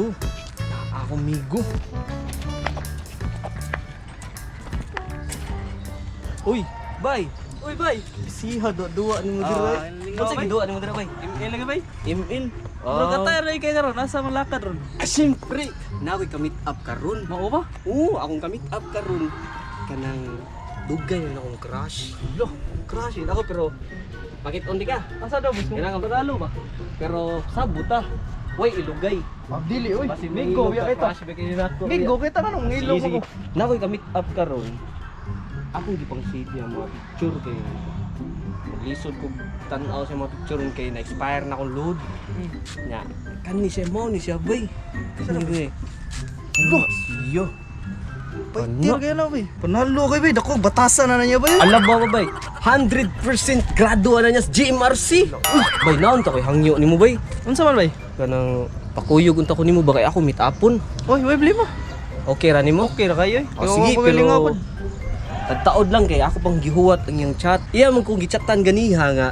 Sakto. Naa ako migo. Uy, bay. Uy, bay. Siha duwa-duwa ni mo dira. Ah, lingaw, Unsa bay. giduwa ni mo dira bay? ML lagi, bay. ML. Bro, katay ra kay karon asa man lakad ron. Ah, siyempre. Na ako'y ka-meet up karon. Mao ba? Oo, akong ka-meet up karon. Kanang dugay na akong crush. Lo, crush yun ako pero Bakit undi ka? asa daw gusto mo? Kailangan- Panalo ba? Pero sabot ah. Way ilugay. Dili oy. Basi Migo migo ya kita. Crush ba kini nako. Migo kita na nung Sige, ilong sige. ko. Na ako'y ka-meet up karon. Akong gipang save niya mga picture kay maglisod ko tan-aw sa mga picture kay na-expire na akong load. Nya, kani siya mo ni siya bay. Kani bay. Ano siya? Paitir kayo na bay. Panalo kay bay. Dako batasan na na niya bay. Alam ba bay? 100% grado na niya sa GMRC. Uy, bay naon ta koy hangyo nimo bay. Unsa man bay? Kanang pakuyog unta ko nimo ba kay ako meet upon. Oy, way blimo. Okay ra nimo? Okay ra kayo. Oh, sige, pero tagtaod lang kay ako pang gihuwat ang iyang chat. Iya man kong gichatan ganiha nga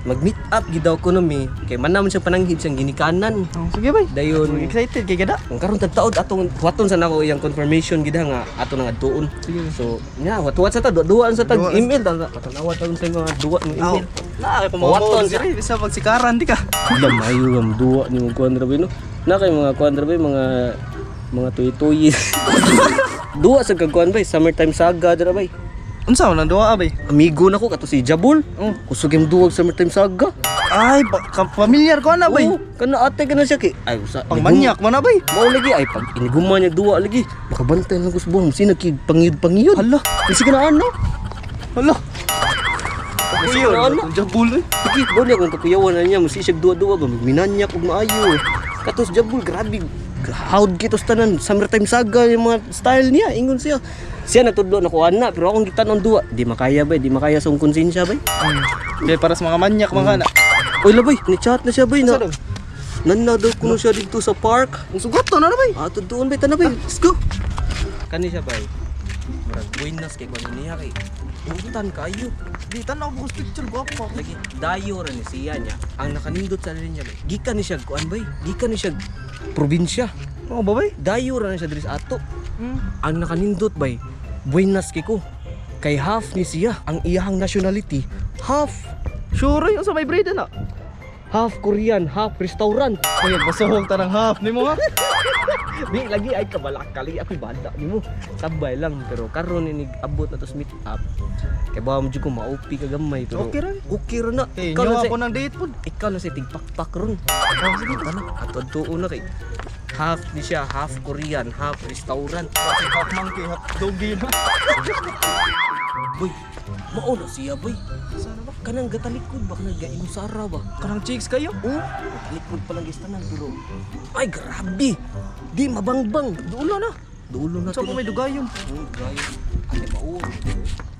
mag-meet up gid daw ko nami kay man naman siya pananghid siyang ginikanan. Oh, sige bay. Dayon Excited kay gada. kung karon tagtaod atong huwaton sa nako iyang confirmation gid nga ato nang adtuon. Sige. So, nya huwat sa ta duwa-duwaan sa tag Duwa- email ta. Patanawa ta sa mga duwa ng email. Na kay Huwaton pamamaw sa- diri bisa pagsikaran di ka. Wala mayo ang duwa ni mong kuan ra no. Na kay mga kuan ra mga mga tuy-tuy. Duwa sa kagkuan bay, summertime saga dira bay. Unsa man ang duwa bay? Amigo na ko kato si Jabul. Oh. Kusog yung duwag summertime saga. Ay, familiar ko na bay. Oo, kana ate kana siya kay ay usa. Pangmanyak man na bay. Mao lagi ay pag iniguma niya duwa lagi. Makabantay lang ko sa buhong sino kay pangiyod-pangiyod. Hala. Kasi kana ano? Hala. Kasi Kuyo, kana ano? Jabul eh. Lagi ba niya kung kakuyawan na niya musisig duwa-duwa ba magminanyak og maayo. Katos Jabul grabe. Howd kitos tanan summertime saga yung mga style niya ingon siya. Siya natudlo na ko ana pero akong gitan-on duwa. Di makaya bay, di makaya sa akong konsensya bay. Di para sa mga manyak mga kana. Oy labay, ni chat na siya bay na. Unsa daw? Nanna daw kuno siya dito sa park. Ang sugot to na na bay. Ato doon bay, tana bay. Let's go. Kani siya bay. Murag buenas kay kuno niya kay. Utan kayo. Di tan-aw ko picture gwapo. Lagi dayo ra ni siya niya. Ang nakanindot sa niya bay. Gikan ni siya kuan bay. Gikan ni siya probinsya. Oh, ba bay? Dayo ra ni siya diri sa ato. Hmm. Ang nakanindot bay, buenas kay ko. Kay half ni siya ang iyahang nationality, half Sure, unsa may breed na? half Korean, half restaurant. Kuya, basuhog ta ng half nimo ha. Di lagi ay kabalak kali ako'y bata nimo. Tambay lang pero karon inig abot na tos meet up. Kay ba mo jud ko ma-OP ka gamay pero Okay ra. Okay ra na. Eh, Ikaw nyo na ako sa ng date pod. ikaw na sa tigpakpak ron. Oh, sige. Tana, ato na kay half ni siya, half Korean, half restaurant. Kasi half monkey, half doggy na. Boy, mao na siya boy. Sana ba? Kanang gatalikod ba kanang gainusara ba? Kanang chicks kayo? Oh, gatalikod pa lang gistanan pero ay grabe. Di mabangbang. Dulo na. Dulo na Sa to. may dugayon. Oh, grabe. Ate mao.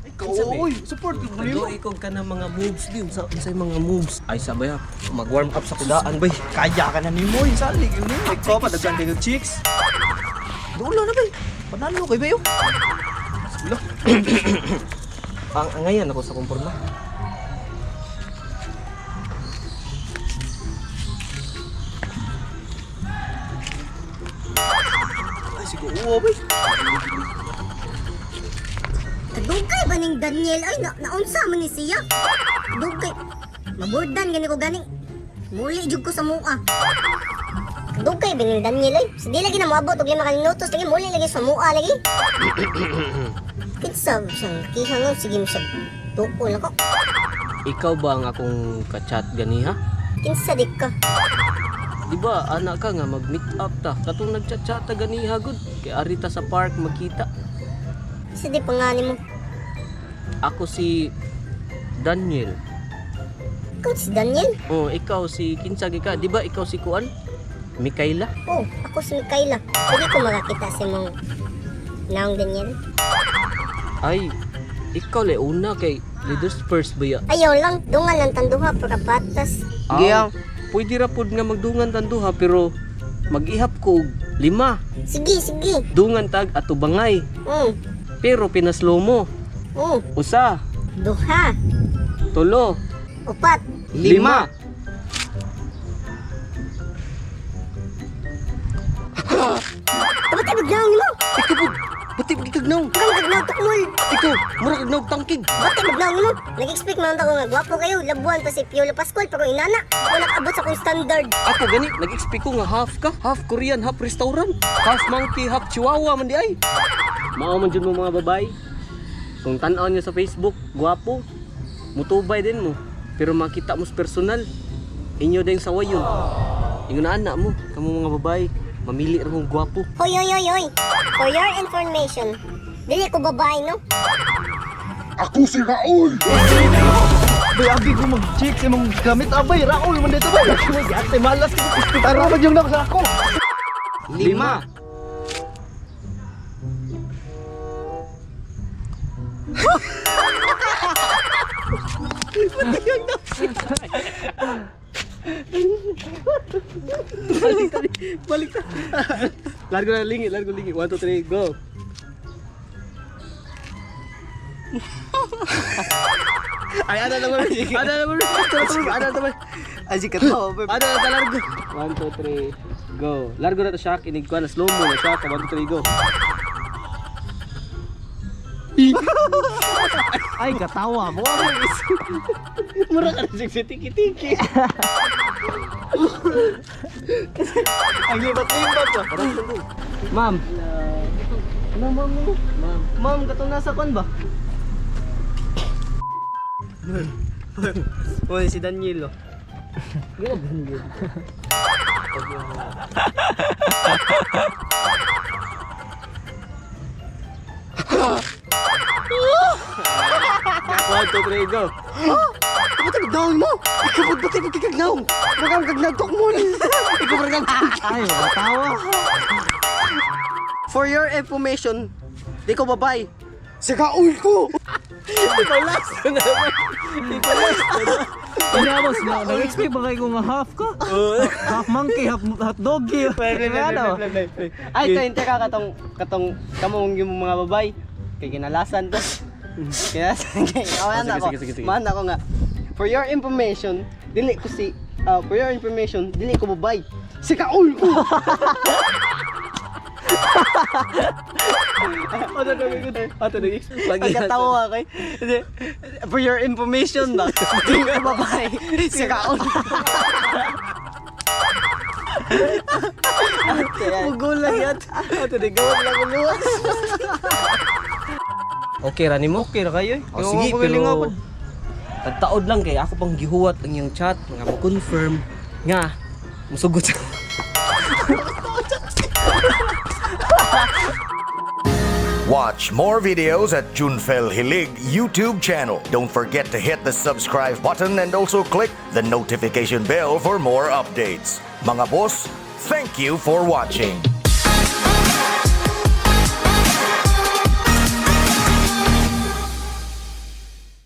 Ikaw, oy, support ko nimo. Nagdoy ko ka ng mga moves di sa sa mga moves. Ay sabay ha. Mag-warm up sa kudaan bay. Kaya ka na nimo, yung salig yun nimo. Ikaw pa daghan kayo chicks. Dulo na bay. Panalo kay bayo. Wala. Ang angayan ako sa kumporma. Ay sige, uwa bay. Kadugay ba ning Daniel ay na naunsa man ni siya? Dugay. Maburdan gani ko gani. Muli jud ko sa mua. Dugay ba ning Daniel ay? Sa di lagi na moabot og 5 ka minutos lagi muli lagi sa mua lagi. Kinsa siyang kiha nga sige mo siya tukol ako. Ikaw ba ang akong ka-chat ganiha? Kinsa di ka? Di ba anak ka nga mag-meet up ta. Katong nagchat-chat ta ganiha gud. Kay ari ta sa park magkita. Kinsa di pangani mo? Ako si Daniel. Ikaw si Daniel? Oh, ikaw si kinsa gi ka? Di ba ikaw si Kuan? Mikaela? Oh, ako si Mikaela. Pwede ko makakita sa imong naong Daniel? Ay, ikaw le una kay leaders first ba ya? Ayaw lang, dungan lang tanduha pagkapatas. Ah, pwede ra pod nga magdungan tanduha pero mag-ihap ko og lima. Sige, sige. Dungan tag atubangay. Pero pinaslow mo. Usa, Duha, tulo, upat, lima. Dapat ay magnaong nimo. Ikaw po, ba't di pagkagnaw? Mura magnaong tukmol. Ikaw, mura kagnaw tangkig. Ba't ay magnaong nimo? Nag-expect man ako nga gwapo kayo, labuan pa si Piolo Pascual pero inana. Wala kaabot sa akong standard. Ako gani, nag-expect ko nga half ka, half Korean, half restaurant, half monkey, half chihuahua man di ay. Mao man jud mo mga babae. Kung tan-aw niyo sa Facebook, gwapo, mutubay din mo. Pero makita mo sa personal, inyo din saway yun. Ingon na anak mo, kamo mga babae, mamili ra mong gwapo. Hoy, hoy, hoy, hoy. For your information, dili ko babae, no? Ako si Raul! Bay, abi ko mag-check sa imong gamit abay. Raul man dito bay. Ate malas ko. Tara ba yung sa ako. Lima. Balik tadi, balik tadi. Largo na lingi, largo lingi. 1, 2, 3, go. Ay, ada na ba? Ada na ba? Ada na ba? Ay, si katawa bay. Ada na largo. 1, 2, 3, go. Largo na to siya, kinig ko na slow mo na siya. 1, 2, 3, go. Ay, katawa mo. Mura ka na siya tiki-tiki. Ang libat-libat ba? Ma'am. Ma'am, ma'am, ma'am. Ma'am, katong nasa kon ba? Uy, si Daniel oh. One, two, three, go. Ba't ang down mo? Ikaw ba't ba't ikaw Mura kang kagnagtok mo. Ikaw mura kang Ay, katawa. For your information, di ko babay. Si Raul ko. Ikaw last na naman. Ikaw last na. Inabos na, nag-expect ba kayo nga half ka? Half monkey, half doggy. Ano? Ay, ito inte ka katong katong kamong yung mga babay. Kay kinalasan to. Kinalasan kay. Oh, Ah, ano sige, ako. sige, sige, sige. Man ako nga. For your information, dili ko si for your information, dili ko babay. Si Kaul ko. Ano na Ato nag-explain. Pagkatawa ako eh. Hindi, for your information ba? Dili ko babay. Si Kaul. Pugol lang yan. Ato nagawag lang ang luwas. Okay ra nimo? Okay ra kayo eh. Oh, sige, pero tagtaod lang kay ako pang gihuwat ang iyang chat nga mo confirm nga musugot. Watch more videos at Junfel Hilig YouTube channel. Don't forget to hit the subscribe button and also click the notification bell for more updates. Mga boss, thank you for watching.